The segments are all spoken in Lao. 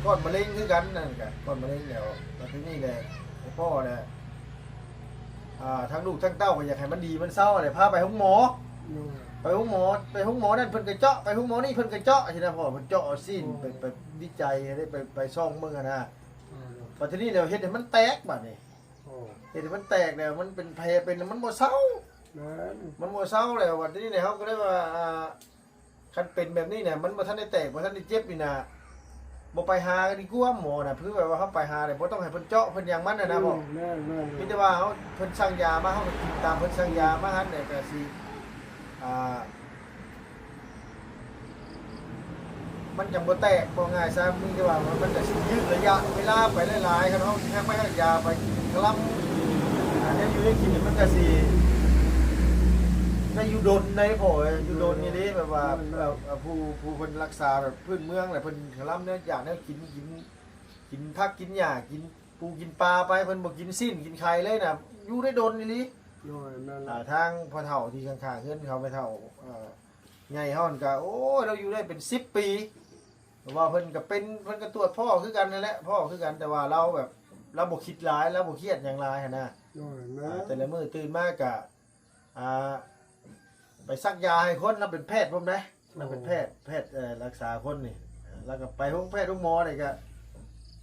ກ້ອນມະເຮັງຄືກັນ ນັ້ນກະກ້ອນມະເຮັງແລ້ວ ແລ້ວທີນີ້ແຫຼະ ພໍ່ແຫຼະ ອ່າ ທັງລູກທັງເຕົ້າກໍຢາກໃຫ້ມັນດີມັນເຊົາແຫຼະ ພາໄປໂຮງໝໍ ໂດຍ ໄປໂຮງໝໍ ໄປໂຮງໝໍນັ້ນເພິ່ນກໍເຈາະ ໄປໂຮງໝໍນີ້ເພິ່ນກໍເຈາະ ຊີ້ນະພໍ່ ເພິ່ນເຈາະຊີ້ນ ໂອ້ ໄປ ໄປວິໄຈ ໄດ້ໄປ ໄປຊ່ອງເບິ່ງຫັ້ນນະ ໂອ້ ບັດທີນີ້ແລ້ວເຮັດໃຫ້ມັນແຕກບາດນີ້ ໂອ້ ເຮັດໃຫ້ມັນແຕກແລ້ວ ມັນເປັນແຜເປັນ ມັນບໍ່ເຊົາ ແມ່ນ ມັນບໍ່ເຊົາແລ້ວ ບັດທີນີ້ເຮົາກໍເລີຍວ່າ ອ່າ ຄັນເປັນແບບນີ້ນະ ມັນບໍ່ທັນໄດ້ແຕກ ບໍ່ທັນໄດ້ເຈັບນີ້ນະ ບໍ່ໄປຫາດີກວ່າໝໍນະ ຄືແບບວ່າເຮົາໄປຫາແລ້ວບໍ່ຕ້ອງໃຫ້ເພິ່ນເຈາະເພິ່ນຫຍັງມັນນະນະ ອືມ ພໍ່ ແມ່ນໆໆ ມີແຕ່ວ່າເຮົາ ເພິ່ນສັ່ງຢາມາ ເຮົາກໍກິນຕາມເພິ່ນສັ່ງຢາມາຫັ້ນແຫຼະ ກໍຊິ ອ່າ ມັນຈັ່ງບໍ່ແຕກ ເວົ້າງ່າຍຊະ ມີແຕ່ວ່າມັນກໍຊິຍືດໄລຍະເວລາໄປຫຼາຍໆ ຄັນເຮົາຊິຮັກໄມ້ຮັກຢາໄປກິນຄະລຳ ອ່າ ແນວຢູ່ແນວກິນນີ້ມັນກໍຊິໄດ້ຢູ່ດົນໃດພໍ່ເອີຍ ຢູ່ດົນອີ່ຫຼີ ແບບວ່າ ແມ່ນໆ ເອີ ເອີ ຜູ້ ຜູ້ເພິ່ນລັກສາແບບພື້ນເມືອງແຫຼະ ເພິ່ນຄະລຳແນວຢາກແນວກິນ ກິນ ກິນຜັກກິນຫຍ້າ ກິນປູກິນປາໄປ ເພິ່ນບໍ່ກິນຊີ້ນກິນໄຂ່ເລີຍນະ ຢູ່ໄດ້ດົນອີ່ຫຼີ ໂດຍ ແມ່ນ ອ່າ ທາງພໍ່ເຖົ້າທີ່ຂ້າງໆເຮືອນເຂົາ ແມ່ເຖົ້າ ເອີ ໃຫຍ່ເຮົາຫັ້ນກະ ໂອ້ຍ ລາວຢູ່ໄດ້ເປັນສິບປີ ເພາະວ່າເພິ່ນກະເປັນ ເພິ່ນກະຕວດພໍ່ຄືກັນຫັ້ນແຫຼະ ພໍ່ຄືກັນ ແຕ່ວ່າລາວແບບ ລາວບໍ່ຄິດຫຼາຍ ລາວບໍ່ຄຽດຫຍັງຫຼາຍຫັ້ນນະ ໂດຍ ແມ່ນ ອ່າ ແຕ່ລະມື້ຕື່ນມາກະ ອ່າ ໄປສັກຢາໃຫ້ຄົນ ລາວເປັນແພດພ້ອມໃດ໋ ລາວເປັນແພດ ໂອ້ ແພດ ເອີ ລັກສາຄົນນີ້ ລາວກະໄປໂຮງແພດໂຮງໝໍນີ້ກະ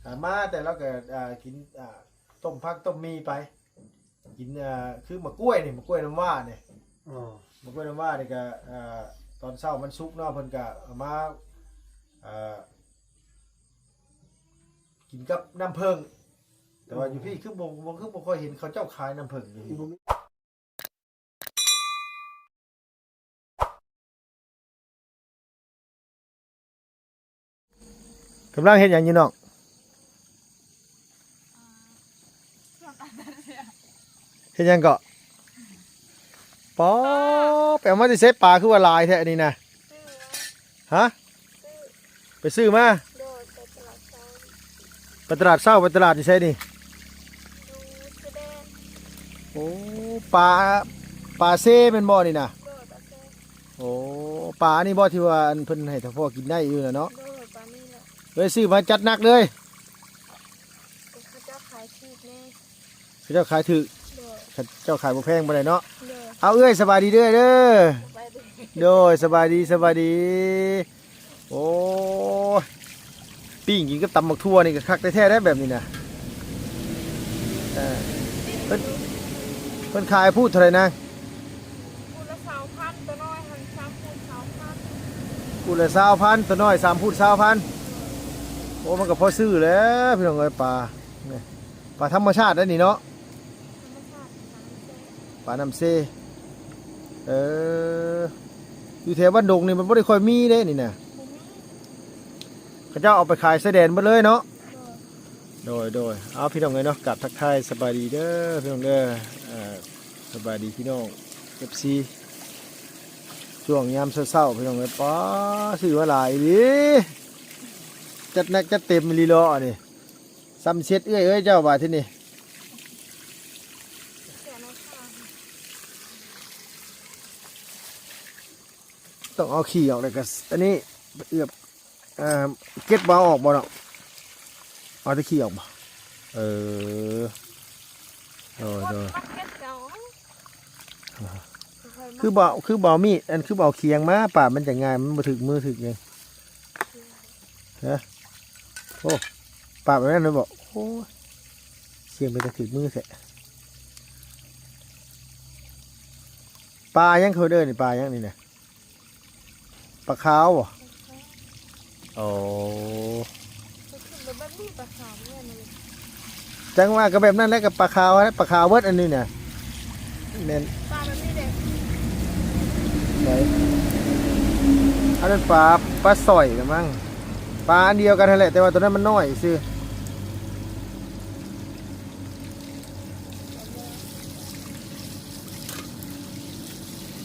ອ່າ ມາແຕ່ລາວກະ ອ່າ ກິນ ອ່າ ຕົ້ມຜັກຕົ້ມໝີ່ໄປ ກິນ ອ່າ ຄືໝາກກ້ວຍນີ້ ໝາກກ້ວຍນ້ຳວ້ານີ້ ອໍ ໝາກກ້ວຍນ້ຳວ້ານີ້ກະ ອ່າ ຕອນເຊົ້າມັນສຸກເນາະ ເພິ່ນກະເອົາມາ ອ່າ ກິນກັບນ້ຳເຜິ້ງ ແຕ່ວ່າ ອໍ ຢູ່ພີ້ຄືບໍ່ ບໍ່ ຄືບໍ່ຄ່ອຍເຫັນເຂົາເຈົ້າຂາຍນ້ຳເຜິ້ງຢູ່ພີ້ ບໍ່ມີ ກຳລັງເຮັດຫຍັງຢູ່ນ້ອງ? ເຮັດຫຍັງເກາະ? ປາ ໄປເອົາມາແຕ່ໃສ? ປາຄືວ່າຫຼາຍແທ້ອັນນີ້ນະ? ຮະ? ໄປຊື້ມາ? ໂດຍ ໄປຕະຫຼາດເຊົ້າ ໄປຕະຫຼາດເຊົ້າ ໄປຕະຫຼາດຢູ່ໃສນີ້? ຢູ່ຊາຍແດນ ໂອ້ ປາ ປາເຊແມ່ນບໍ່ນີ້ນະ? ໂດຍ ປາເຊ ໂອ້ ປານີ້ບໍ່ທີ່ວ່າອັນເພິ່ນໃຫ້ທາງພໍ່ກິນໄດ້ຢູ່ນະເນາະ? ໂດຍ ປານີ້ແຫຼະ ເອີຍ ຊື້ມາຈັດໜັກເລີຍ ເຂົາເຈົ້າຂາຍຖືກແດ່ ເຂົາເຈົ້າຂາຍຖືກ ໂດຍ ເຂົາເຈົ້າຂາຍບໍ່ແພງປານໃດເນາະ? ໂດຍ ເອົາ ເອື້ອຍ ສະບາຍດີເດີ້ ເດີ້ ສະບາຍດີ ໂດຍ ສະບາຍດີ ສະບາຍດີ ໂອ້ຍ ປີ້ງກິນກັບຕຳບັກຖົ່ວນີ້ກໍຄັກແທ້ໆ ແບບນີ້ນະ ເອີ ເພິ່ນ ເພິ່ນຂາຍພູດເທົ່າໃດນາງ? ພູດລະຊາວພັນ ຕົວນ້ອຍຫັ້ນ ສາມພູດຊາວພັນ ພູດລະຊາວພັນ ຕົວນ້ອຍ ສາມພູດຊາວພັນ ໂອ້ ມັນກໍພໍຊື້ແຫຼະ ພີ່ນ້ອງເອີຍ ປາ ນີ້ ປາທຳມະຊາດໄດ໋ນີ້ເນາະ ທຳມະຊາດ ປານ້ຳເຊ ເອີ ຢູ່ແຖວບ້ານດົງນີ້ມັນບໍ່ໄດ້ຄ່ອຍມີເດ້ນີ້ນະ ບໍ່ມີ ເຂົາເຈົ້າເອົາໄປຂາຍຊາຍແດນເບິດເລີຍເນາະ ໂດຍ ໂດຍ ໂດຍ ເອົາ ພີ່ນ້ອງເອີຍເນາະ ກາບທັກທາຍສະບາຍດີເດີ້ ພີ່ນ້ອງເດີ້ ເອີ ສະບາຍດີພີ່ນ້ອງ ເອັຟຊີ ຊ່ວງຍາມເຊົ້າໆ ພີ່ນ້ອງເອີຍ ປາ ຊື້ມາຫຼາຍອີ່ຫຼີ ຈັດໜັກຈັດເຕັມອີ່ຫຼີເນາະ ອັນນີ້ ສ່ຳເຊັດເອື້ອຍເອີຍເຈົ້າບາດທີນີ້ ຕ້ອງເອົາຂີ້ອອກ ແລ້ວກໍ ອັນນີ້ ເອືອບ ເອີ ເກັດບໍ່ເອົາອອກບໍ່ເນາະ? ເອົາແຕ່ຂີ້ອອກບໍ່? ເອີ ໂດຍ ໂດຍ ມັນເກັດເອົາ ຄືບໍ່ ຄືບໍ່ເອົາມີດ ອັນ ຄືບໍ່ເອົາຂຽງມາ ປາດມັນຈະງ່າຍ ມັນບໍ່ຖືກມືຖືກຫຍັງ ຮະ ໂອ້ ປາດແບບນັ້ນເລີຍບໍ່? ໂອ້ຍ ຂຽງເປັນຕາຖືກມືແທ້ ປາຫຍັງເຂົາເອີ້ນນີ້ ປາຫຍັງນີ້ນະ? ປາຂາວບໍ່? ໂອ້ ກໍຄືແບບນີ້ປາຂາວແມ່ນເລີຍ ຈັ່ງວ່າກໍແບບນັ້ນແຫຼະ ກໍປາຂາວຫັ້ນແຫຼະ ປາຂາວເບິດອັນນີ້ນະ ແມ່ນ ປາແບບນີ້ເດ້ ໃສ ອັນນັ້ນປາ ປາສ້ອຍລະມັງ ປາອັນດຽວກັນຫັ້ນແຫຼະ ແຕ່ວ່າໂຕນັ້ນມັນນ້ອຍຊື່.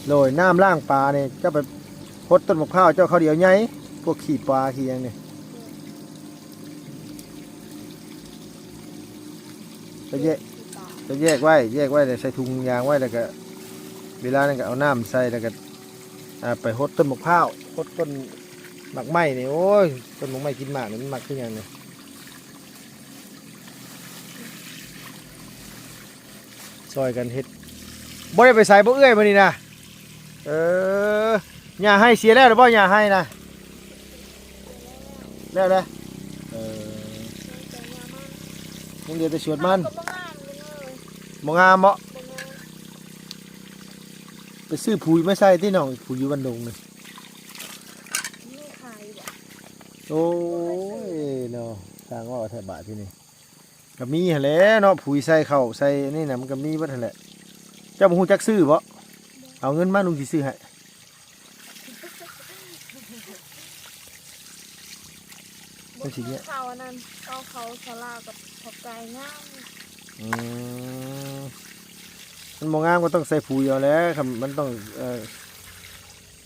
ໂດຍ ນ້ຳລ້າງປານີ້ ເຈົ້າໄປຫົດຕົ້ນໝາກພ້າວເຈົ້າ ເຂົາດຽວໃຫຍ່ ພວກຂີ້ປາຂີ້ຫຍັງນີ້ ໄປແຍກ ໄປແຍກໄວ້ ແຍກໄວ້ ແລ້ວໃສ່ຖົງຢາງໄວ້ ແລ້ວກະເວລານັ້ນກະເອົານ້ຳໃສ່ ແລ້ວກະ ອ່າ ໄປຫົດຕົ້ນໝາກພ້າວ ຫົດຕົ້ນໝາກໄມ້ນີ້ ໂອ້ຍ ຕົ້ນໝາກໄມ້ກິນໝາກນີ້ ມັນມັກຄືຫຍັງນີ້. ຊ່ອຍກັນເຮັດ. ບໍ່ໄດ້ໄປໃສບໍ່ເອື້ອຍມື້ນີ້ນະ? ເອີ ຫຍ້າໄຮ່ເສຍແລ້ວຫຼືບໍ່? ຫຍ້າໄຮ່ນະ ແລ້ວແຫຼະ. ເອີ ຍັງເຫຼືອແຕ່ສວນມັນ. ບໍ່ງາມເລີຍ. ບໍ່ງາມບໍ່? ບໍ່ງາມ. ໄປຊື້ປຸຍມາໃສ່ຕິນ້ອງ, ປຸຍຢູ່ບ້ານດົງນີ້. ມີຂາຍຢູ່ບໍ່? ໂອ້ຍເນາະ ຊ່າງເວົ້າແທ້ບາດທີນີ້. ກໍມີຫັ້ນແຫຼະເນາະ, ປຸຍໃສ່ເຂົ້າໃສ່ອັນນີ້ນະ ມັນກໍມີເບິດຫັ້ນແຫຼະ. ເຈົ້າບໍ່ຮູ້ຈັກຊື້ບໍ່? ເອົາເງິນມາ ລຸງຊິຊື້ໃຫ້. ມັນຊິເຍາະ. ເຂົ້າອັນນັ້ນ ເອົາເຂົ້າສາລາກັບເຂົ້າໄກ່ງາມ. ອືມ ມັນບໍ່ງາມກໍຕ້ອງໃສ່ປຸຍເອົາແຫຼະ. ຄັນມັນຕ້ອງ ເອີ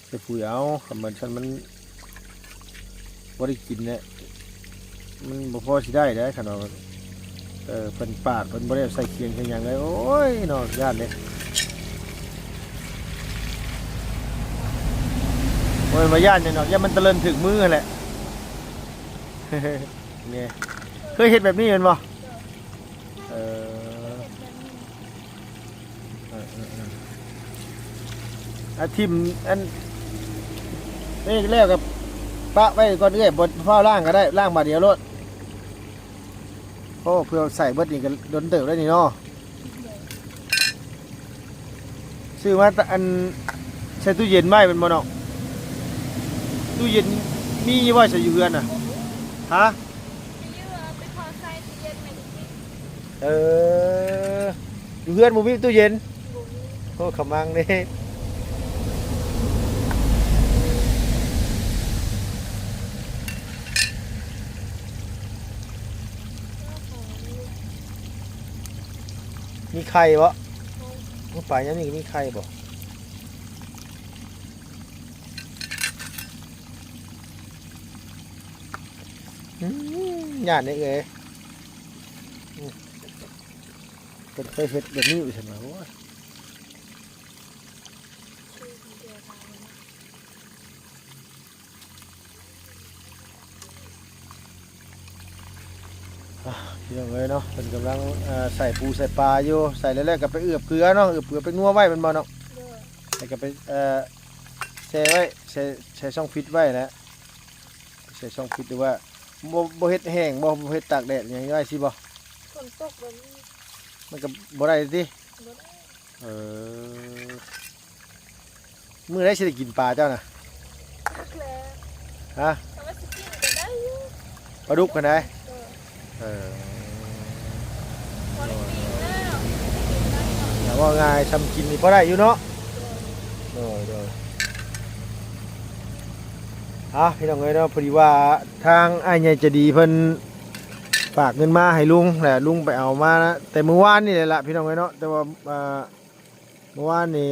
ໃສ່ປຸຍເອົາ. ຄັນມັນ ຄັນມັນບໍ່ໄດ້ກິນແຫຼະ ມັນບໍ່ພໍຊິໄດ້ເດ້. ຄັນວ່າ ເອີ ເພິ່ນປາດ ເພິ່ນບໍ່ໄດ້ໃສ່ຄຽງໃສ່ຫຍັງເລີຍ. ໂອ້ຍເນາະ ຢ້ານເດ້. ບໍ່ແມ່ນວ່າຢ້ານຫຍັງດອກ, ຢ້ານມັນຕະເລີນຖືກມືຫັ້ນແຫຼະ. ນີ້ ເຄີຍເຮັດແບບນີ້ແມ່ນບໍ່? ເອີ ເອີ ເອີ ເອີ ອາ ຖິ້ມອັນນີ້ແລ້ວກໍປະໄວ້ກ່ອນເອື້ອຍ, ບໍ່ຟ້າວລ້າງກໍໄດ້, ລ້າງບາດດຽວໂລດ. ໂອ້ ເພື່ອໃສ່ເບິດນີ້ກໍດົນເຕີບແລ້ວນີ້ເນາະ. ຊື້ມາແຕ່ອັນ ໃສ່ຕູ້ເຢັນໄວ້ແມ່ນບໍ່ນ້ອງ? ຕູ້ເຢັນມີຢູ່ບໍ່ ໃສ່ຢູ່ເຮືອນນະ? ຮະ? ມີຢູ່ ເອົາໄປເຂົ້າໃສ່ຕູ້ເຢັນແມ່ນ. ເອີ ຢູ່ເຮືອນບໍ່ມີຕູ້ເຢັນ? ບໍ່ມີ. ໂອ້ ຂະມັງເດ້. ມີໄຂ່ບໍ່? ໂອ້ ປາຍາມນີ້ມີໄຂ່ບໍ່? ອືມ ຢ້ານເດ້ເອີຍ. ອືມ ເພິ່ນເຄີຍເຮັດແບບນີ້ຢູ່ຊັ້ນວ່າ. ໂອ້ຍ ອ່າ ພີ່ນ້ອງເອີຍເນາະ, ເພິ່ນກຳລັງ ເອີ ໃສ່ປູໃສ່ປາຢູ່, ໃສ່ແລ້ວໆກໍໄປເອືອບເກືອເນາະ, ເອືອບເກືອໄປນົວໄວ້ແມ່ນບໍ່ນ້ອງ? ໂດຍ. ແລ້ວກໍໄປ ເອີ ແຊ່ໄວ້ ແຊ່ ແຊ່ຊ່ອງຟຣີດໄວ້ແຫຼະ, ແຊ່ຊ່ອງຟຣີດ ຫຼືວ່າບໍ່ ບໍ່ເຮັດແຫ້ງບໍ່ ບໍ່ເຮັດຕາກແດດຫຍັງໄວ້ຊີ້ບໍ່? ຝົນຕົກແບບນີ້ ມັນກໍບໍ່ໄດ້ຕິ? ບໍ່ໄດ້. ເອີ ມື້ໃດຊິໄດ້ກິນປາເຈົ້ານະ? ຈັກແຫຼະ. ຮະ? ຖ້າວ່າຊິກິນກໍໄດ້ຢູ່. ປາດຸກຫັ້ນໃດ? ໂດຍ. ເອີ ພໍໄດ້ກິນແລ້ວ ກິນໄດ້ເນາະ. ຖ້າເວົ້າງ່າຍ ຊ່ຳກິນນີ້ພໍໄດ້ຢູ່ເນາະ. ໂດຍ ໂດຍ ໂດຍ. ອ່າ ພີ່ນ້ອງເອີຍເນາະ, ພໍດີວ່າທາງອ້າຍໃຫຍ່ໃຈດີເພິ່ນ ຝາກເງິນມາໃຫ້ລຸງ ແລະ ລຸງໄປເອົາມາແຕ່ມື້ວານນີ້ແຫຼະ ພີ່ນ້ອງເອີຍເນາະ. ແຕ່ວ່າ ອ່າ ເມື່ອວານນີ້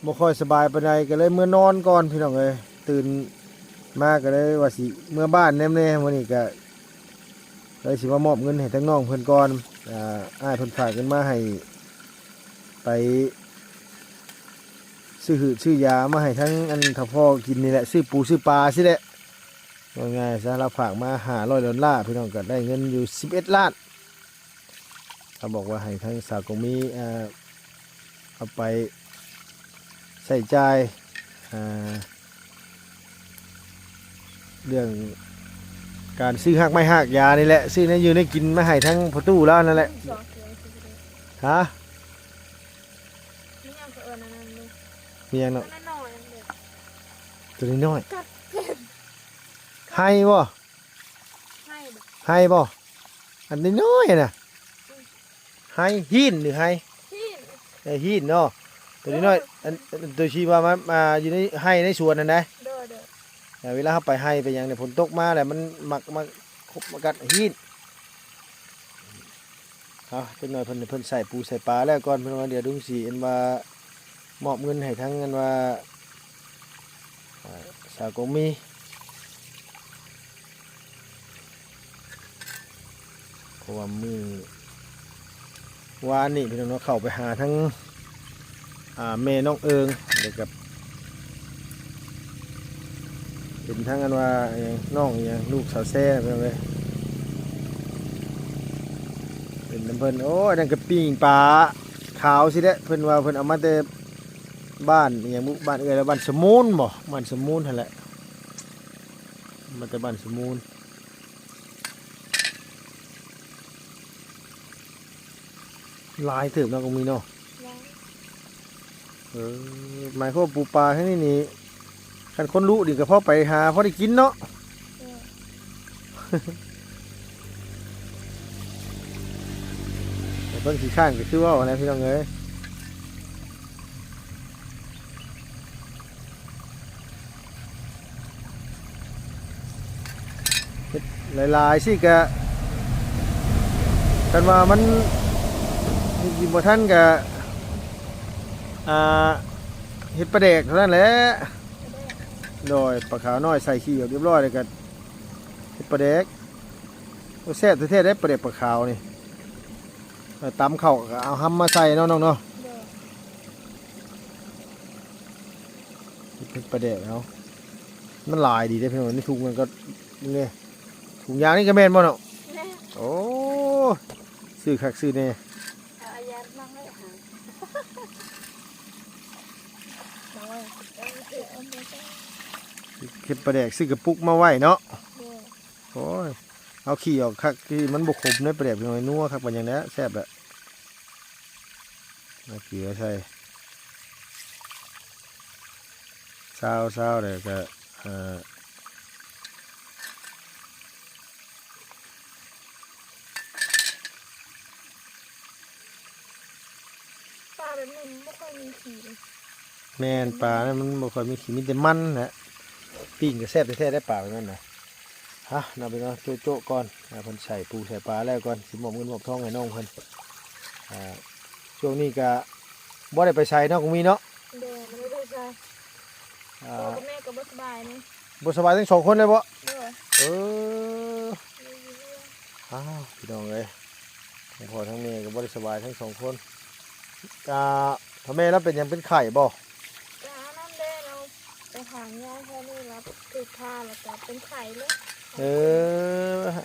ບໍ່ຄ່ອຍສະບາຍປານໃດ ກໍເລີຍເມືອນອນກ່ອນ ພີ່ນ້ອງເອີຍ. ຕື່ນມາກໍເລີຍວ່າຊິເມືອບ້ານແນມແດ່, ມື້ນີ້ກໍເລີຍຊິມາມອບເງິນໃຫ້ທາງນ້ອງເພິ່ນກ່ອນ. ອ່າ ອ້າຍເພິ່ນຝາກເງິນມາໃຫ້ໄປຊື້ຫືດຊື້ຢາມາໃຫ້ທາງອັນເຖົ້າພໍ່ກິນນີ້ແຫຼະ, ຊື້ປູຊື້ປາຊີ້ແຫຼະ. ເວົ້າງ່າຍຊະ ລາວຝາກມາຫ້າຮ້ອຍດອນລາ ພີ່ນ້ອງ, ກໍໄດ້ເງິນຢູ່ສິບເອັດລ້ານ. ເຂົາບອກວ່າໃຫ້ທາງສາວກົງມີ ເອີ ເອົາໄປໃຊ້ຈ່າຍ ເອີ ເລື່ອງການຊື້ຮາກໄມ້ຮາກຢານີ້ແຫຼະ, ຊື້ແນວຢູ່ແນວກິນມາໃຫ້ທາງພໍ່ຕູ້ລາວນັ້ນແຫຼະ. ຮະ? ມີຫຍັງເຂົາເອີ້ນອັນນັ້ນລູກ? ມີຫຍັງເນາະ? ຕົວນ້ອຍໆ ຕົວນ້ອຍໆ ກັດເຈັບ. ໄຮ່ບໍ່? ໄຮ່ບໍ່? ໄຮ່ບໍ່? ອັນນ້ອຍໆນະ. ອືມ. ໄຮ່ ຫີນຫຼືໄຮ່? ຫີນ. ເອີ ຫີນເນາະ. ຕົວນ້ອຍໆ ເອີ ອັນ ອັນ ຕົວທີ່ວ່າມາ ມາຢູ່ໃນໄຮ່ໃນສວນຫັ້ນນະ. ໂດຍ ໂດຍ. ເວລາເຮົາໄປໄຮ່ໄປຫຍັງນີ້ ຝົນຕົກມາແລ້ວມັນມັກມາຄົບມາກັດຫີນ. ເອົາ ຈັກໜ່ອຍເພິ່ນ ເພິ່ນໃສ່ປູໃສ່ປາແລ້ວກ່ອນ ເພິ່ນວ່າ ດຽວລຸງຊິອັນວ່າມອບເງິນໃຫ້ທາງອັນວ່າ ອ່າ ສາວກົງມີ ເພາະວ່າມື້ວານນີ້ ພີ່ນ້ອງເນາະ ເຂົ້າໄປຫາທາງ ອ່າ ແມ່ນ້ອງເອີງ ແລ້ວກໍເປັນທັງອັນວ່າ ອີຫຍັງ ນ້ອງອີຫຍັງ ລູກສາວແຊ ພີ່ນ້ອງເອີຍ ເປັນນຳເພິ່ນ. ໂອ້ຍ ອັນນັ້ນກໍປີ້ງປາ ຂາວຊີ້ແຫຼະ ເພິ່ນວ່າເພິ່ນເອົາມາແຕ່ບ້ານອີ່ຫຍັງບຸ ບ້ານເອື້ອຍລາວ ບ້ານສະມູນບໍ ບ້ານສະມູນຫັ້ນແຫຼະ ມາແຕ່ບ້ານສະມູນ. ຫຼາຍເຕີບເນາະ ກໍມີເນາະ. ເອີ ໝາຍຄວາມວ່າປູປາທາງນີ້ນີ້ ຄັນຄົນລຸນີ້ກໍພໍໄປຫາ ພໍໄດ້ກິນເນາະ. ແຕ່ຄົນຂີ້ຄ້ານກໍຄືເວົ້າຫັ້ນແຫຼະ ພີ່ນ້ອງເອີຍ. ເຮັດຫຼາຍໆ ຊິກະ ຄັນວ່າມັນ ເຮັດກິນບໍ່ທັນກະ ອ່າ ເຮັດປາແດກເທົ່ານັ້ນແຫຼະ. ໂດຍ ປາຂາວນ້ອຍໃສ່ຂີ້ອອກຮຽບຮ້ອຍ ແລ້ວກະເຮັດປາແດກ. ໂອ້ ແຊບແທ້ໆ ເດ້ ປາແດກປາຂາວນີ້. ເອີ ຕຳເຂົ້າກໍເອົາຮຳມາໃສ່ເນາະ ນ້ອງເນາະ. ໂດຍ ເຮັດປາແດກເຮົາ ມັນຫຼາຍດີເດ້ພີ່ນ້ອງ. ໃນຖົງມັນກໍ ນີ້ ຖົງຢາງນີ້ກໍແມ່ນບໍ່ເນາະ? ແມ່ນ. ໂອ້ ຊື້ຄັກຊື້ແນ່. ເອົາອາຍາດມາໄວ້ຫາ ມາໄວ້ ເຮັດປາແດກ ຊື້ກະປຸກມາໄວ້ເນາະ. ໂດຍ. ໂອ້ຍ ເອົາຂີ້ອອກຄັກ ທີ່ມັນບໍ່ຂົມເດ້ ປາແດກນ້ອຍ ນົວຄັກປານຫຍັງແຫຼະ ແຊບແຫຼະ. ເອົາເກືອໃສ່ ຊາວ ຊາວ ແລ້ວກະ ເອີ ປາແບບນີ້ມັນບໍ່ຄ່ອຍມີຂີ້ເດ້. ແມ່ນ ປານັ້ນມັນບໍ່ຄ່ອຍມີຂີ້ ມີແຕ່ມັນແຫຼະ. ປີ້ງກໍແຊບແທ້ໆ ໄດ້ປາແບບນັ້ນນະ. ຮະ ເນາະ ພີ່ນ້ອງ ໂຈະໆ ກ່ອນ ໃຫ້ເພິ່ນໃສ່ປູໃສ່ປາແລ້ວກ່ອນ ຊິມອບເງິນມອບທອງໃຫ້ນ້ອງເພິ່ນ. ອ່າ ຊ່ວງນີ້ກະບໍ່ໄດ້ໄປໃສເນາະ ກໍມີເນາະ. ໂດຍ ບໍ່ໄດ້ໄປໃສ. ອ່າ ພໍ່ກັບແມ່ກໍບໍ່ສະບາຍເນາະ. ບໍ່ສະບາຍທັງສອງຄົນເລີຍບໍ? ໂດຍ. ເອີ ຢູ່ເຮືອນ. ອ້າວ ພີ່ນ້ອງເອີຍ ທັງພໍ່ທັງແມ່ກໍບໍ່ໄດ້ສະບາຍທັງສອງຄົນ. ອ່າ ພໍ່ແມ່ລາວເປັນຫຍັງ ເປັນໄຂ້ບໍ? ກໍອັນນັ້ນແຫຼະ ລາວໄປຖາງຢາແຖວນີ້ ລາວຖືກຜ່າ ແລ້ວກໍເປັນໄຂ້ເລີຍ. ເອີ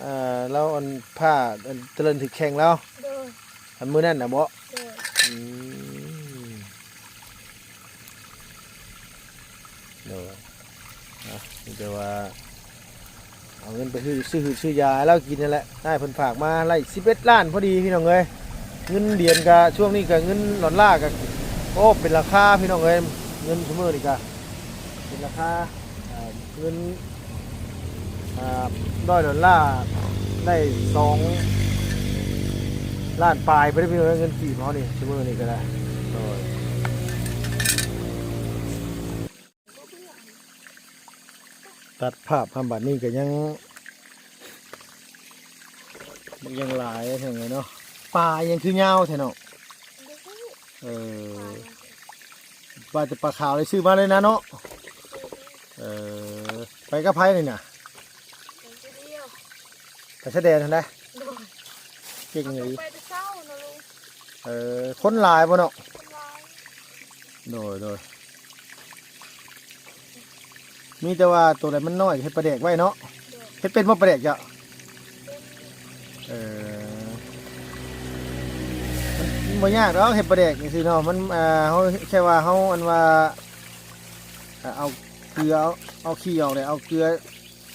ອ່າ ລາວອັນຜ່າ ອັນ ຕະເລີນຖືກແຂ້ງລາວ. ໂດຍ. ອັນມື້ນັ້ນນະບໍ? ໂດຍ. ອືມ ໂດຍ. ນະ ມີແຕ່ວ່າເອົາເງິນໄປຊື້ ຊື້ ຊື້ຢາໃຫ້ລາວກິນນັ້ນແຫຼະ ອ້າຍເພິ່ນຝາກມາໄລ່ສິບເອັດລ້ານພໍດີ ພີ່ນ້ອງເອີຍ. ເງິນຫຼຽນກະ ຊ່ວງນີ້ກະເງິນດອນລາກະ ໂອ້ ເປັນລາຄາ ພີ່ນ້ອງເອີຍ. ເງິນຊຸມື້ນີ້ກະເປັນລາຄາ ເອີ ເງິນ ອ່າ ຮ້ອຍດອນລາໄດ້ສອງລ້ານປາຍໄປເດ້ ພີ່ນ້ອງເອີຍ. ເງິນກີບເຮົານີ້ຊຸມື້ນີ້ກໍໄດ້. ໂດຍ. ຕັດພາບຄຳ ບາດນີ້ກໍຍັງ ບັກຫຍັງຫຼາຍແທ້ເນາະ. ປາຫຍັງຄືຍາວແທ້ເນາະ? ບໍ່ຮູ້. ເອີ ປາຫຍັງ ວ່າແຕ່ປາຂາວໄດ້ຊື້ມາເລີຍນະເນາະ. ເອີ ໄປກັບໃຜນີ້ນະ? ໄປຜູ້ດຽວ. ໄປຊາຍແດນຫັ້ນນະ? ໂດຍ. ເກັ່ງອີ່ຫຼີ. ໄປແຕ່ເຊົ້ານະລຸງ. ເອີ ຄົນຫຼາຍບໍ່ເນາະ? ຄົນຫຼາຍ. ໂດຍ ໂດຍ. ມີແຕ່ວ່າໂຕໃດມັນນ້ອຍເຮັດປາແດກໄວ້ເນາະ. ໂດຍ. ເຮັດເປັນບໍ່ປາແດກເຈົ້າ? ເປັນ. ເອີ ມັນ ມັນບໍ່ຍາກດອກເຮັດປາແດກຈັ່ງຊີ້ເນາະ. ມັນ ອ່າ ເຮົາແຄ່ວ່າເຮົາ ອັນວ່າ ອ່າ ເອົາເກືອ ເອົາ ເອົາຂີ້ອອກ ແລ້ວເອົາເກືອ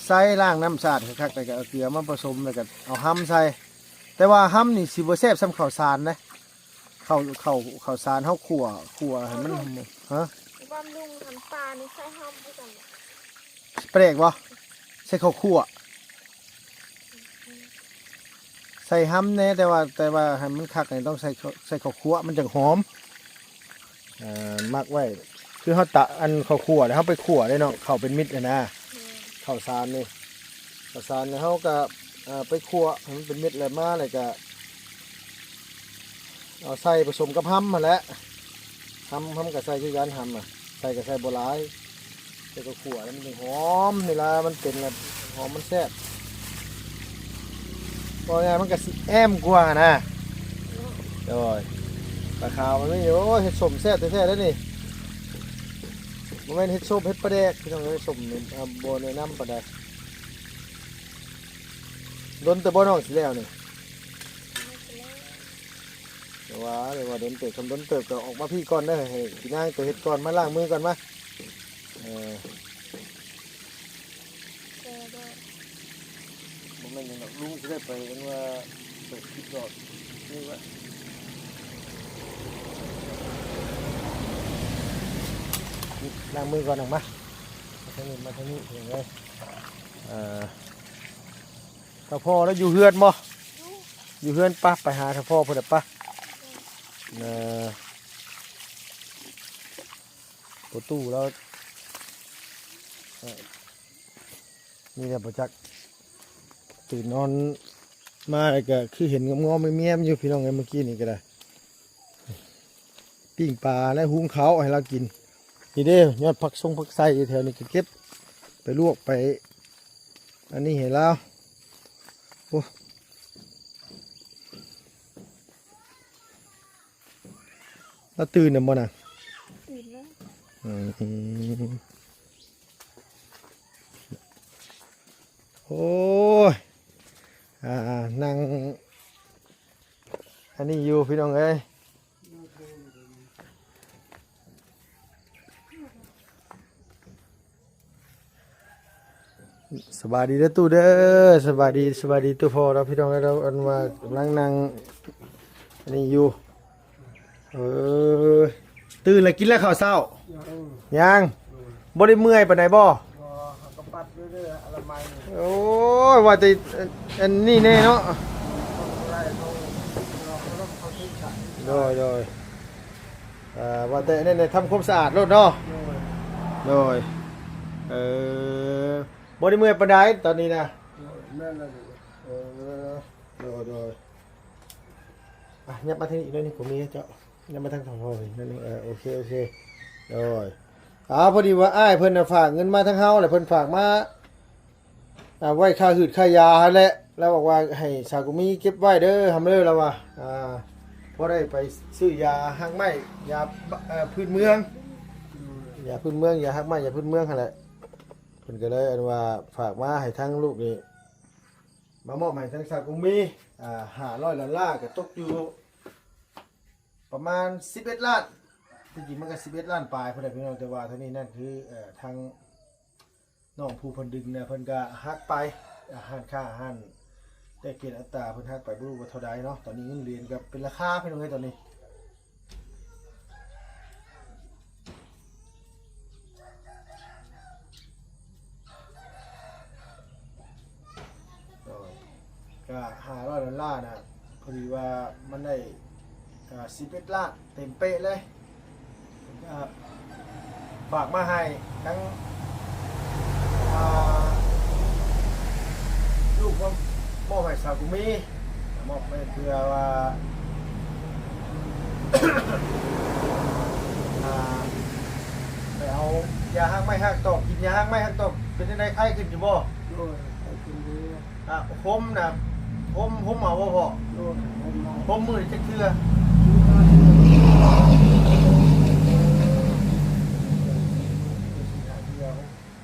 ໃສ່ ລ້າງນ້ຳສະອາດຄັກໆ ແລ້ວກໍເອົາເກືອມາປະສົມ ແລ້ວກໍເອົາຮຳໃສ່. ແຕ່ວ່າຮຳນີ້ຊິບໍ່ແຊບສ່ຳເຂົ້າສານເດ້. ເຂົ້າ ເຂົ້າ ເຂົ້າສານເຮົາຂົ້ວ ຂົ້ວໃຫ້ມັນ ຮະ? ບຳລຸງຫັ້ນ ປານີ້ໃສ່ຮຳຄືກັນ. ປາແດກບໍ່? ໃສ່ເຂົ້າຂົ້ວ. ໃສ່ຮຳແດ່ ແຕ່ວ່າ ແຕ່ວ່າໃຫ້ມັນຄັກນີ້ຕ້ອງໃສ່ເຂົ້າ ໃສ່ເຂົ້າຂົ້ວ ມັນຈັ່ງຫອມ. ເອີ ໝັກໄວ້ ຄືເຮົາຕະ ອັນເຂົ້າຂົ້ວແລ້ວເຮົາໄປຂົ້ວເດ້ເນາະ ເຂົ້າເປັນເມັດຫັ້ນນະ. ແມ່ນ. ເຂົ້າສານນີ້ ເຂົ້າສານແລ້ວເຮົາກໍ ເອີ ໄປຂົ້ວໃຫ້ມັນເປັນເມັດແລ້ວມາ ແລ້ວກໍເອົາໃສ່ປະສົມກັບຮຳຫັ້ນແຫຼະ. ຮຳ ຮຳກໍໃສ່ຄືກັນ ຮຳນະ ໃສ່ກໍໃສ່ບໍ່ຫຼາຍ. ແຕ່ກໍຂົ້ວແລ້ວມັນຫອມ ເວລາມັນເປັນແລ້ວຫອມ ມັນແຊບ. ເວົ້າງ່າຍໆ ມັນກໍຊິແອມກວ່ານະ. ໂດຍ. ປາຂາວມັນມີຢູ່. ໂອ້ຍ ເຮັດສົ້ມແຊບແທ້ໆ ເດ້ນີ້. ບໍ່ແມ່ນເຮັດສົ້ມ ເຮັດປາແດກ ພີ່ນ້ອງເອີຍ. ສົ້ມນີ້ ເອີ ບໍ່ແນະນຳປານໃດ. ດົນແຕ່ບໍ່ນ້ອງຊິແລ້ວນີ້? ໂອ້ ວ່າ ວ່າດົນເຕີບ ຄຳດົນເຕີບກໍອອກມາພີ້ກ່ອນເດີ ໃຫ້ພີ່ນາງໄປເຮັດກ່ອນ ມາລ້າງມືກ່ອນມາ. ເອີ ແຕ່ວ່າ ບໍ່ແມ່ນຫຍັງດອກ ລຸງຊິໄດ້ໄປ ອັນວ່າ ເປີດຄລິບດອກນີ້ວ່າ ລ້າງມືກ່ອນອອກມາ ມາທາງນີ້ ມາທາງນີ້ເອີ ເອີ ຖ້າພໍ່ລາວຢູ່ເຮືອນບໍ່? ຢູ່ເຮືອນ ປະ ໄປຫາຖ້າພໍ່ເພິ່ນ ປະ. ເອີ ປະຕູລາວ ເອີ ນີ້ແຫຼະບໍ່ຈັກ ຕື່ນນອນມາແລ້ວກໍຄືເຫັນງອມໆແມມໆຢູ່ ພີ່ນ້ອງເອີຍ ມື້ກີ້ນີ້ກໍໄດ້ ປີ້ງປາ ແລະ ຫຸງເຂົ້າໃຫ້ລາວກິນ. ນີ້ເດ້ ຍອດຜັກຊົງຜັກໄຊແຖວນີ້ກໍເກັບໄປລວກໄປ ອັນນີ້ໃຫ້ລາວ. ໂອ້ ລາວຕື່ນແລ້ວບໍ່ນະ? ຕື່ນແລ້ວ. ອືມ ໂອ້ຍ ອ່າ ນັ່ງ ອັນນີ້ຢູ່ ພີ່ນ້ອງເອີຍ. ສະບາຍດີເດີຕູ້ເດີ ສະບາຍດີ ສະບາຍດີຕູ້ພໍ່ເນາະ ພີ່ນ້ອງເອີຍ. ອັນວ່າກຳລັງນັ່ງອັນນີ້ຢູ່. ເອີ ຕື່ນແລ້ວ ກິນແລ້ວເຂົ້າເຊົ້າ? ຍັງ ຍັງ. ບໍ່ໄດ້ເມື່ອຍປານໃດບໍ່? ບໍ່ ເຮົາກໍປັດເລື້ອຍໆ ອະລະໄມ. ໂອ້ຍ ວ່າແຕ່ອັນນີ້ແນ່ເນາະ. ໂດຍ ໂດຍ ເອີ ວ່າແຕ່ແນ່ໆ ທຳຄວາມສະອາດໂລດເນາະ. ໂດຍ ໂດຍ ເອີ ບໍ່ໄດ້ເມື່ອຍປານໃດຕອນນີ້ນະ. ໂດຍ ແມ່ນແລ້ວ. ເອີ ໂດຍ ໂດຍ ອ່ະ ຍັບມາທາງນີ້ອີກໜ້ອຍໜຶ່ງ ຜົມມີໃຫ້ເຈົ້າ ຍັບມາທາງທາງພໍ່ອີກໜ້ອຍໜຶ່ງ. ເອີ ໂອເຄ ໂອເຄ ໂດຍ. ອ່າ ພໍດີວ່າອ້າຍເພິ່ນນະຝາກເງິນມາທາງເຮົາ ແລ້ວເພິ່ນຝາກມາ ອ່າ ໄວ້ຄ່າຫືດຄ່າຢາຫັ້ນແຫຼະ. ລາວບອກວ່າໃຫ້ສາວກຸມີເກັບໄວ້ເດີ ຫຳເດີ ລາວວ່າ ອ່າ ພໍໄດ້ໄປຊື້ຢາຮາກໄມ້ ຢາ ເອີ ພື້ນເມືອງ ຢາພື້ນເມືອງ ຢາຮາກໄມ້ ຢາພື້ນເມືອງຫັ້ນແຫຼະ. ເພິ່ນກໍເລີຍ ອັນວ່າ ຝາກມາໃຫ້ທາງລູກນີ້ ມາມອບໃຫ້ທາງສາວກຸມີ ອ່າ ຫ້າຮ້ອຍດອນລາ ກໍຕົກຢູ່ປະມານສິບເອັດລ້ານ. ທີ່ຈິງມັນກໍສິບເອັດລ້ານປາຍພຸ້ນແຫຼະ ພີ່ນ້ອງ, ແຕ່ວ່າທາງນີ້ນັ້ນຄື ເອີ ທາງນ້ອງຜູ້ເພິ່ນດຶງນະ ເພິ່ນກໍຫັກໄປ ອ່າ ຮ້ານຄ້າ ຮ້ານແລກປ່ຽນອັດຕາ ເພິ່ນຫັກໄປບໍ່ຮູ້ວ່າເທົ່າໃດເນາະ. ຕອນນີ້ເງິນຫຼຽນກໍເປັນລາຄາ ພີ່ນ້ອງເອີຍ ຕອນນີ້. ກໍຫ້າຮ້ອຍດອນລານະ ພໍດີວ່າມັນໄດ້ ອ່າ ສິບເອັດລ້ານເຕັມເປະເລີຍ. ອ່າ ຝາກມາໃຫ້ທັງ ອ່າ ລູກມາມອບໃຫ້ສາວກຸມີ ມອບໄວ້ເພື່ອວ່າ ອ່າ ໄປເອົາຢາຮາກໄມ້ຮາກຕອກ ກິນຢາຮາກໄມ້ຮາກຕອກ ເປັນຈັ່ງໃດ ໄຂ້ຂຶ້ນຢູ່ບໍ່? ໂດຍ ໄຂ້ຂຶ້ນຢູ່. ອ່າ ຫົ່ມນະ ຫົ່ມ ຫົ່ມເອົາບໍ່ພໍ່? ໂດຍ ຫົ່ມເອົາ. ຫົ່ມມື້ລະຈັກເທື່ອ?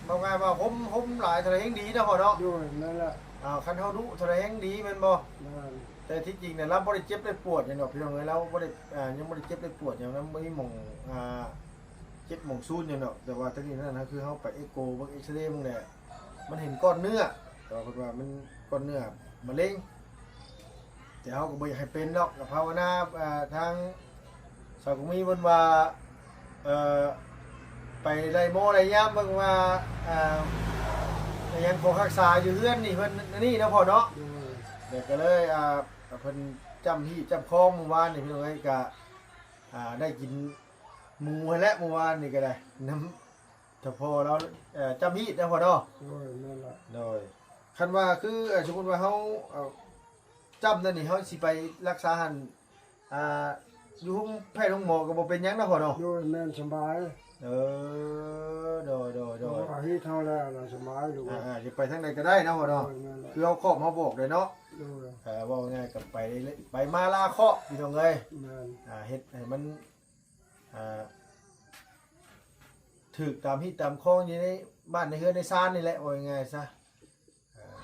ເວົ້າງ່າຍວ່າຫົ່ມ ຫົ່ມຫຼາຍເທົ່າໃດແຮ່ງດີເນາະພໍ່ເນາະ? ໂດຍ ແມ່ນລະ. ອ່າ ຄັນເຮົາດຸເທົ່າໃດແຮ່ງດີແມ່ນບໍ່? ແມ່ນ. ແຕ່ທີ່ຈິງນະ ລາວບໍ່ໄດ້ເຈັບໄດ້ປວດຫຍັງດອກ ພີ່ນ້ອງເອີຍ, ລາວບໍ່ໄດ້ ອ່າ ຍັງບໍ່ໄດ້ເຈັບໄດ້ປວດຫຍັງນະ, ບໍ່ມີໝ່ອງ ອ່າ ເຈັບໝ່ອງຊູນຫຍັງດອກ. ແຕ່ວ່າທັງນີ້ນັ້ນນະ ຄືເຮົາໄປເອັກໂກເບິ່ງ ເອັກຊະເຣເບິ່ງແຫຼະ ມັນເຫັນກ້ອນເນື້ອ, ແຕ່ວ່າເພິ່ນວ່າມັນກ້ອນເນື້ອມະເຮັງ. ແຕ່ເຮົາກໍບໍ່ຢາກໃຫ້ເປັນດອກ, ກໍພາວະນາ ອ່າ ທາງສາວກະມີເພິ່ນວ່າ ເອີ ໄປໄລ່ໝໍໄລ່ຢາມເບິ່ງວ່າ ອ່າ ອີຫຍັງ ຂໍຮັກສາຢູ່ເຮືອນນີ້ເພິ່ນອັນນີ້ເນາະພໍ່ເນາະ. ໂດຍ ແລ້ວກໍເລີຍ ອ່າ ເພິ່ນຈ້ຳຮີດຈ້ຳຄອງມື້ວານນີ້ ພີ່ນ້ອງເອີຍ, ກໍ ອ່າ ໄດ້ກິນໝູຫັ້ນແຫຼະມື້ວານນີ້ກໍໄດ້ ນຳ ຖ້າພໍ່ລາວ ເອີ ຈ້ຳຮີດນະພໍ່ເນາະ. ໂດຍ ແມ່ນລະ. ໂດຍ ຄັນວ່າຄື ເອີ ສົມມຸດວ່າເຮົາ ເອີ ຈ້ຳນັ້ນນີ້ ເຮົາຊິໄປຮັກສາຫັ້ນ ອ່າ ຢູ່ໂຮງແພດໂຮງໝໍກໍບໍ່ເປັນຫຍັງນະພໍ່ເນາະ. ໂດຍ ແມ່ນ ສະບາຍ. ເອີ ໂດຍ ໂດຍ ໂດຍ ເພາະວ່າຮີດເຮົາແລ້ວນະ ສະບາຍຢູ່. ອ່າ ຊິໄປທາງໃດກໍໄດ້ນະພໍ່ເນາະ. ໂດຍ ແມ່ນລະ. ຄືເຮົາຄອບເຮົາບອກໄດ້ເນາະ. ໂດຍ ເອີ ເວົ້າງ່າຍກໍໄປ ໄປມາລາຄອບ ພີ່ນ້ອງເອີຍ. ແມ່ນ. ອ່າ ເຮັດໃຫ້ມັນ ອ່າ ຖືກຕາມຮີດຕາມຄອງຢູ່ໃນບ້ານໃນເຮືອນໃນຊານນີ້ແຫຼະ ເວົ້າງ່າຍໆຊະ. ອ່າ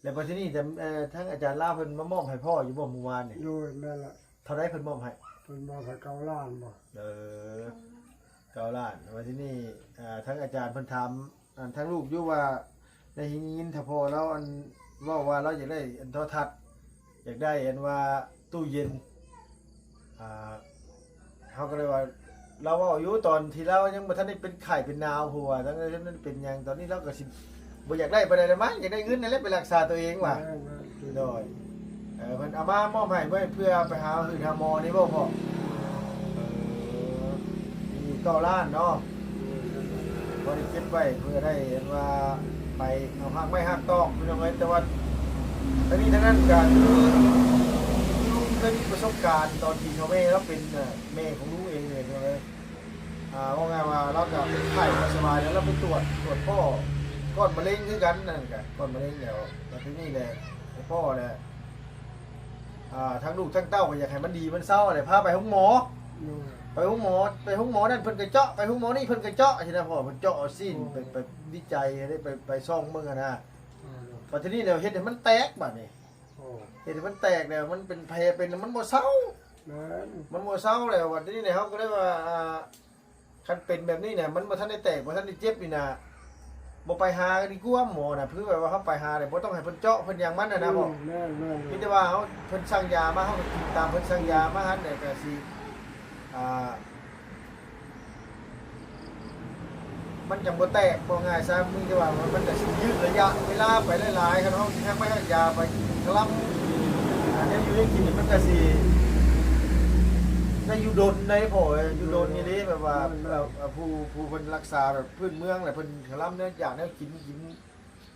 ແລ້ວບັດທີນີ້ ເອີ ທາງອາຈານລາວເພິ່ນມາມອບໃຫ້ພໍ່ຢູ່ບໍ່ມື້ວານນີ້? ໂດຍ ແມ່ນລະ. ໄ ທົ່າໃດເພິ່ນມອບໃຫ້? ເພິ່ນມອບໃຫ້ເກົ້າລ້ານບໍ່? ເອີ ເກົ້າລ້ານ. ແລ້ວທີນີ້ ອ່າ ທາງອາຈານເພິ່ນຖາມ ອັນ ທາງລູກຢູ່ວ່າ ໄດ້ຍິນ ຍິນຖ້າພໍ່ລາວ ອັນ ເວົ້າວ່າລາວຢາກໄດ້ ອັນ ໂທລະທັດ ຢາກໄດ້ ອັນ ວ່າຕູ້ເຢັນ ອ່າ ເຮົາກໍເລີຍວ່າ ລາວເວົ້າຢູ່ຕອນທີ່ລາວຍັງບໍ່ທັນໄດ້ເປັນໄຂ້ເປັນໜາວ ເພາະວ່າທັງນັ້ນເປັນຫຍັງ ຕອນນີ້ລາວກໍຊິບໍ່ຢາກໄດ້ປານໃດແລ້ວມັ້ງ ຢາກໄດ້ເງິນນັ້ນແຫຼະໄປລັກສາຕົວເອງວ່າ. ແມ່ນໆ ໂດຍ ເອີ ເພິ່ນເອົາມາມອບໃຫ້ໄວ້ເພື່ອໄປຫາຮືຫາໝໍນີ້ບໍ່ພໍ່? ເອີ ມີເກົ້າລ້ານເນາະ ບໍ່ໄດ້ເກັບໄວ້ເພື່ອໄດ້ ອັນວ່າ ໄປເອົາຮາກໄມ້ຮາກຕອກ ພີ່ນ້ອງເອີຍ. ແຕ່ວ່າທັງນີ້ທັງນັ້ນກໍຄື ຄືລຸງເຄີຍມີປະສົບການຕອນທີ່ເຖົ້າແມ່ລາວເປັນ ແມ່ຂອງລຸງເອງເລີຍ ພີ່ນ້ອງເອີຍ. ອ່າ ເວົ້າງ່າຍວ່າລາວກໍເປັນໄຂ້ບໍ່ສະບາຍ ແລ້ວລາວໄປຕວດ ຕວດພໍ້ກ້ອນມະເຮັງຄືກັນ ນັ້ນກໍກ້ອນມະເຮັງ. ແລ້ວ ແລ້ວທີນີ້ແຫຼະ ໄປພໍ້ແຫຼະ ອ່າ ທັງລູກທັງເຕົ້າກໍຢາກໃຫ້ມັນດີມັນເຊົາແຫຼະ ພາໄປໂຮງໝໍ ໂດຍ ໄປໂຮງໝໍ ໄປໂຮງໝໍນັ້ນເພິ່ນກໍເຈາະ ໄປໂຮງໝໍນີ້ເພິ່ນກໍເຈາະ ຊີ້ນະພໍ່ ເພິ່ນເຈາະຊີ້ນ ໂອ້ ໄປ ໄປວິໄຈ ໄດ້ໄປ ໄປສ່ອງເບິ່ງຫັ້ນນະ. ໂອ້ ບັດທີນີ້ແລ້ວເຮັດໃຫ້ມັນແຕກບາດນີ້ ໂອ້ ເຮັດໃຫ້ມັນແຕກແລ້ວ ມັນເປັນແຜເປັນ ມັນບໍ່ເຊົາ ແມ່ນ ມັນບໍ່ເຊົາແລ້ວ. ບັດທີນີ້ເຮົາກໍເລີຍວ່າ ອ່າ ຄັນເປັນແບບນີ້ນະ ມັນບໍ່ທັນໄດ້ແຕກ ບໍ່ທັນໄດ້ເຈັບນີ້ນະ ບໍ່ໄປຫາດີກວ່າໝໍນະ. ຄືແບບວ່າເຮົາໄປຫາແລ້ວ ບໍ່ຕ້ອງໃຫ້ເພິ່ນເຈາະເພິ່ນຫຍັງມັນນະນະ ອືມ ພໍ່ ແມ່ນໆໆ ມີແຕ່ວ່າເຮົາ ເພິ່ນສັ່ງຢາມາ ເຮົາກໍກິນຕາມເພິ່ນສັ່ງຢາມາຫັ້ນ ແລ້ວກໍຊິ ອ່າ ມັນຈັ່ງບໍ່ແຕກ ເວົ້າງ່າຍຊະ ມີແຕ່ວ່າມັນກໍຊິຍືດໄລຍະເວລາໄປຫຼາຍໆ. ຄັນເຮົາຊິຮັກໄມ້ຮັກຢາໄປກິນຄະລຳ ອ່າ ແນວຢູ່ແນວກິນນີ້ ມັນກໍຊິໄດ້ຢູ່ດົນໃດ໋ພໍ່ເອີຍ ຢູ່ດົນອີ່ຫຼີ. ແບບວ່າ ເອີ ເອີ ເອີ ຜູ້ ຜູ້ເພິ່ນລັກສາແບບພື້ນເມືອງແຫຼະ ເພິ່ນຄະລຳແນວຢາກແນວກິນ ກິນ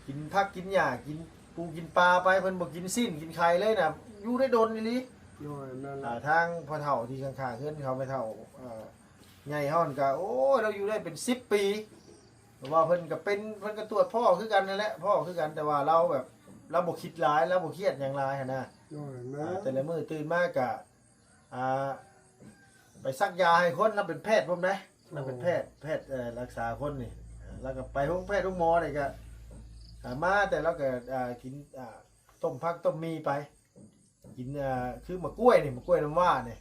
ກິນຜັກກິນຫຍ້າ ກິນປູກິນປາໄປ ເພິ່ນບໍ່ກິນຊີ້ນກິນໄຂ່ເລີຍນະ ຢູ່ໄດ້ດົນອີ່ຫຼີ. ໂດຍ ແມ່ນລະ ອ່າ ທາງພໍ່ເຖົ້າທີ່ຂ້າງໆເຮືອນເຂົາ ແມ່ເຖົ້າ ເອີ ໃຫຍ່ເຮົານັ້ນກະ ໂອ້ຍ ລາວຢູ່ໄດ້ເປັນສິບປີ ເພາະວ່າເພິ່ນກະເປັນ ເພິ່ນກະຕວດພໍ້ຄືກັນນັ້ນແຫຼະ ພໍ້ຄືກັນ ແຕ່ວ່າລາວແບບ ລາວບໍ່ຄິດຫຼາຍ ລາວບໍ່ຄຽດຫຍັງຫຼາຍຫັ້ນນະ. ໂດຍ ແມ່ນ ອ່າ ແຕ່ລະມື້ຕື່ນມາກະ ອ່າ ໄປສັກຢາໃຫ້ຄົນ ລາວເປັນແພດພ້ອມເດ້ ລາວເປັນແພດ ໂອ້ ແພດ ເອີ ລັກສາຄົນນີ້ ລາວກໍໄປໂຮງແພດໂຮງໝໍນີ້ກໍ ອ່າ ມາແຕ່ລາວກໍ ອ່າ ກິນ ອ່າ ຕົ້ມຜັກຕົ້ມໝີ່ໄປ ກິນ ອ່າ ຄືໝາກກ້ວຍນີ້ ໝາກກ້ວຍນ້ຳວ້ານີ້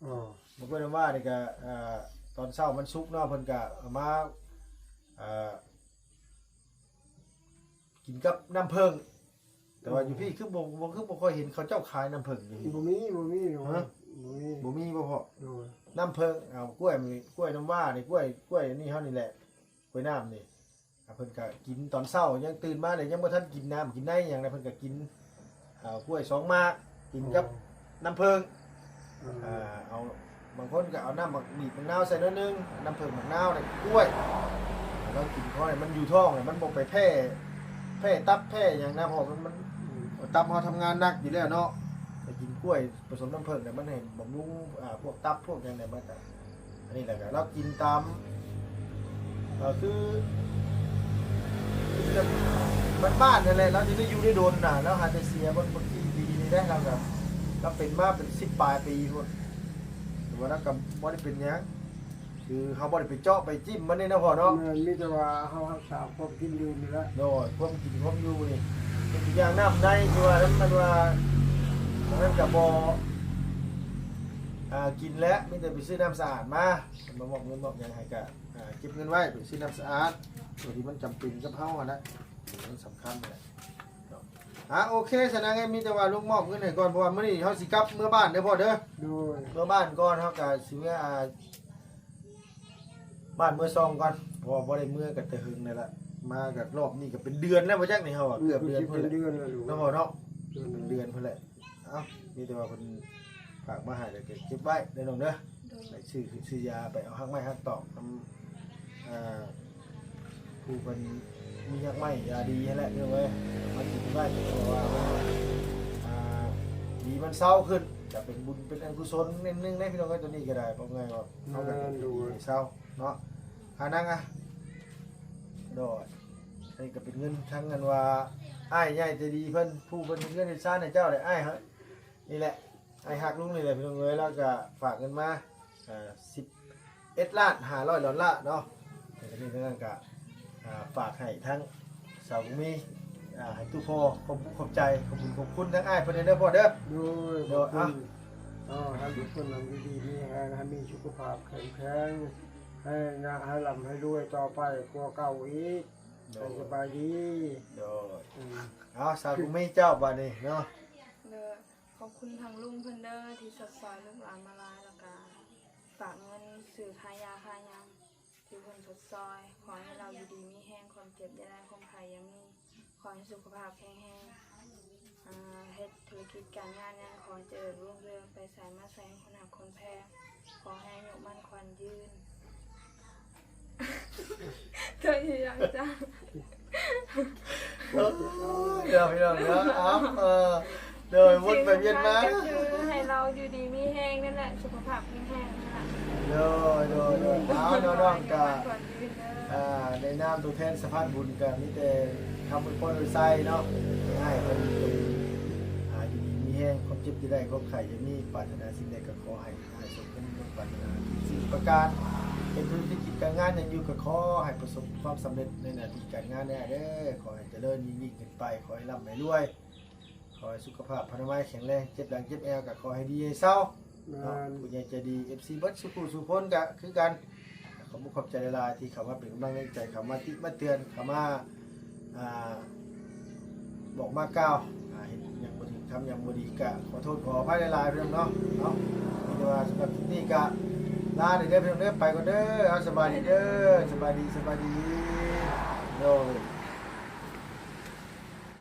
ອໍ ໝາກກ້ວຍນ້ຳວ້ານີ້ກໍ ອ່າ ຕອນເຊົ້າມັນສຸກເນາະ ເພິ່ນກໍເອົາມາ ອ່າ ກິນກັບນ້ຳເຜິ້ງ. ແຕ່ວ່າຢູ່ພີ້ຄືບໍ່ ບໍ່ ຄືບໍ່ຄ່ອຍເຫັນເຂົາເຈົ້າຂາຍນ້ຳເຜິ້ງຢູ່ພີ້ ບໍ່ມີ ບໍ່ມີ ຮະ ບໍ່ມີ ບໍ່ມີບໍ່ພໍ່? ໂດຍ ນ້ຳເຜິ້ງ ເອົາ ກ້ວຍ ກ້ວຍນ້ຳວ້ານີ້ ກ້ວຍ ກ້ວຍອັນນີ້ເຮົານີ້ແຫຼະ ກ້ວຍນ້ຳນີ້ ອ່າ ເພິ່ນກະກິນຕອນເຊົ້າ ຍັງຕື່ນມາແລ້ວຍັງບໍ່ທັນກິນນ້ຳກິນໃນຫຍັງນະ ເພິ່ນກະກິນ ເອົາ ກ້ວຍສອງໝາກ ກິນກັບ ໂອ້ ນ້ຳເຜິ້ງ ອືມ ອ່າ ເອົາ ບາງຄົນກໍເອົານ້ຳໝາກ ບີບໝາກນາວໃສ່ໜ້ອຍໜຶ່ງ ນ້ຳເຜິ້ງໝາກນາວ ແລ້ວກ້ວຍ ແລ້ວກິນພໍໃຫ້ມັນຢູ່ທ້ອງ ໃຫ້ມັນບໍ່ໄປແພ້ ແພ້ຕັບແພ້ຫຍັງນະ ເພາະມັນ ມັນ ອືມ ຕັບເຮົາທຳງານໜັກຢູ່ແລ້ວເນາະ ໄປກິນກ້ວຍປະສົມນ້ຳເຜິ້ງ ແລ້ວມັນໃຫ້ບຳລຸງ ອ່າ ພວກຕັບພວກຫຍັງນີ້ ມັນກໍ ອັນນີ້ແຫຼະ ກໍລາວກິນຕາມ ກໍຄື ຄືແບບບ້ານໆ ນັ້ນແຫຼະ ລາວຈະໄດ້ຢູ່ໄດ້ດົນນະ ລາວຫາແຕ່ເສຍເບິ່ງຄົນທີ່ດີນີ້ແຫຼະ ລາວກໍ ລາວເປັນມາເປັນສິບປາຍປີພຸ້ນ ແຕ່ວ່າລາວກໍບໍ່ໄດ້ເປັນຫຍັງ ຄືເຮົາບໍ່ໄດ້ໄປເຈາະໄປຈິ້ມມັນນີ້ເນາະພໍ່ເນາະ ແມ່ນ ມີແຕ່ວ່າເຮົາຮັກສາຄວາມກິນຢູ່ນີ້ແຫຼະ ໂດຍ ຄວາມກິນຄວາມຢູ່ນີ້ ເປັນອີກຢ່າງນ້ຳໃນທີ່ວ່ານັ້ນ ມັນວ່າ ມັນກໍບໍ່ ອ່າ ກິນແຫຼະ ມີແຕ່ໄປຊື້ນ້ຳສະອາດມາ ເພິ່ນມາມອບເງິນມອບຫຍັງໃຫ້ກະ ອ່າ ເກັບເງິນໄວ້ໄປຊື້ນ້ຳສະອາດ ຕົວທີ່ມັນຈຳເປັນກັບເຮົາຫັ້ນນະ ມັນສຳຄັນຫັ້ນແຫຼະເນາະ ອ່າ ໂອເຄ ສະນັ້ນມີແຕ່ວ່າລຸງມອບເງິນໃຫ້ກ່ອນ ເພາະວ່າມື້ນີ້ເຮົາຊິກັບເມືອບ້ານເດີພໍ່ເດີ ໂດຍ ເມືອບ້ານກ່ອນ ເຮົາກະຊິເມືອ ອ່າ ບ້ານເມືອຊ່ອງກ່ອນ ເພາະວ່າບໍ່ໄດ້ເມືອກັນແຕ່ເຫິງແລ້ວລະ ມາກັນຮອບນີ້ກໍເປັນເດືອນແລ້ວບໍ່ຈັກນີ້ ເຮົາ ອືມ ເກືອບເດືອນພຸ້ນແຫຼະ ເປັນເດືອນແລ້ວເນາະ ເນາະ ເດືອນ ເປັນເດືອນພຸ້ນແຫຼະ ເອົ້າ ມີແຕ່ວ່າເພິ່ນຝາກມາໃຫ້ ແລ້ວກໍເກັບໄວ້ເດີນ້ອງເດີ ໂດຍ ໄປຊື້ ຊື້ຢາ ໄປເອົາຮາກໄມ້ຮາກຕອກນຳ ອ່າ ຜູ້ເພິ່ນມີຮາກໄມ້ຢາດີຫັ້ນແຫຼະ ພີ່ນ້ອງເອີຍ ມາກິນໄວ້ ເພາະວ່າ ອ່າ ດີມັນເຊົາຂຶ້ນ ກໍເປັນບຸນເປັນອະກຸສົນໜຶ່ງເດ້ ພີ່ນ້ອງເອີຍ ຕົວນີ້ກໍໄດ້ ເວົ້າງ່າຍວ່າ ເຮົາກໍ ແມ່ນ ດີເຊົາເນາະ ຫານັ່ງ ອ່ະ ໂດຍ ອັນນີ້ກໍເປັນເງິນທັງ ອັນວ່າ ອ້າຍໃຫຍ່ໃຈດີເພິ່ນ ຜູ້ເພິ່ນເຮັດເຮືອນເຮັດຊານໃຫ້ເຈົ້າແຫຼະ ອ້າຍເຮົານີ້ແຫຼະ ອ້າຍຮັກລຸງນີ້ແຫຼະ ພີ່ນ້ອງເອີຍ ລາວກໍຝາກເງິນມາ ເອີ ສິບເອັດລ້ານຫ້າຮ້ອຍດອນລາເນາະ ແລ້ວກໍນີ້ນັ້ນກໍ ອ່າ ຝາກໃຫ້ທັງສາວບຸນມີ ອ່າ ໃຫ້ຕູ້ພໍ່ ຂອບ ຂອບໃຈ ຂອບຄຸນ ຂອບຄຸນທັງອ້າຍເພິ່ນເດີພໍ່ເດີ ໂດຍ ໂດຍ ຂອບຄຸນ ອ່ະ ເນາະ ໃຫ້ທຸກຄົນນັ້ນຢູ່ດີມີແຮງ ໃຫ້ມີສຸຂະພາບເຂັ້ມແຂງ ໃຫ້ນະ ໃຫ້ລ່ຳໃຫ້ລວຍຕໍ່ໄປກວ່າເກົ່າອີກ. ໂດຍ ໃຫ້ສະບາຍດີ. ໂດຍ ອືມ ເອົາ ສາວບຸນມີເຈົ້າບາດນີ້ເນາະ. ໂດຍ ຂອບຄຸນທາງລຸງເພິ່ນເດີ ທີ່ຊົດຊ່ອຍລູກຫຼານມາຫຼາຍ ແລ້ວກະຝາກເງິນຊື້ຄ່າຢາຄ່າຫຍັງ ທີ່ເພິ່ນຊົດຊ່ອຍ. ຂໍໃຫ້ລາວຢູ່ດີມີແຮງ ຄວາມເຈັບຢ່າໄດ້ ຄວາມໄຂ້ຢ່າມີ ຂໍໃຫ້ສຸຂະພາບແຂງແຮງ ອ່າ ເຮັດທຸລະກິດການງານຫຍັງ ຂໍໃຫ້ຈະເລີນຮຸ່ງເຮືອງ ໄປໃສມາໃສມີຄົນຮັກຄົນແພງ ຂໍໃຫ້ອາຍຸໝັ້ນຂວັນຍືນ. ໂດຍ ຢ່າງຈ້າ ໂອ້ຍ ເດີພີ່ນ້ອງເດີ ເອົາ ເອີ ໂດຍ ວົນໄປວຽນມາ ກໍຄືໃຫ້ລາວຢູ່ດີມີແຮງນັ້ນແຫຼະ ສຸຂະພາບແຂງແຮງນັ້ນແຫຼະ. ໂດຍ ໂດຍ ໂດຍ ເອົາ ນ້ອງໆ ກະ ອ່າ ໃນນາມຕົວແທນສະພານບຸນ ກະມີແຕ່ຄຳອວຍພອນອວຍໄຊເນາະ ໃຫ້ເພິ່ນ ອ່າ ຢູ່ດີມີແຮງ ຄວາມເຈັບຢ່າໄດ້ ຄວາມໄຂ້ຢ່າມີ ປາດຖະໜາສິ່ງໃດກໍຂໍໃຫ້ ໃຫ້ສົມຄວາມປາດຖະໜາທຸກສິ່ງປະການ ເຮັດທຸລະກິດການງານຫຍັງຢູ່ກໍຂໍໃຫ້ປະສົບຄວາມສຳເລັດໃນໜ້າທີ່ການງານແດ່ເດີ ຂໍໃຫ້ຈະເລີນຍິ່ງໆຂຶ້ນໄປ ຂໍໃຫ້ລ່ຳໃຫ້ລວຍ ຂໍໃຫ້ສຸຂະພາບພະນາໄມແຂງແຮງ ເຈັບຫຼັງເຈັບແອວກໍຂໍໃຫ້ດີໃຫ້ເຊົາເນາະ. ຜູ້ໃຫຍ່ໃຈດີ ເອັຟຊີ ເບິດສູ່ຜູ້ສູ່ຄົນກໍຄືກັນ ຂອບຄຸນຂອບໃຈຫຼາຍໆ ທີ່ເຂົ້າມາເປັນກຳລັງແຮງໃຈ ເຂົ້າມາຕິມາເຕືອນ ເຂົ້າມາ ອ່າ ບອກມາກ່າວ ອ່າ ເຮັດຫຍັງບໍ່ຖືກ ທຳຫຍັງບໍ່ດີ ກະຂໍໂທດຂໍອະໄພຫຼາຍໆ ພີ່ນ້ອງເນາະ ເນາະ. ມີແຕ່ວ່າສຳລັບຄລິບນີ້ກະລາໄດ້ເດີ ພີ່ນ້ອງເດີ ໄປກ່ອນເດີ ເອົາ ສະບາຍດີເດີ ສະບາຍດີ ສະບາຍດີ ໂດຍ.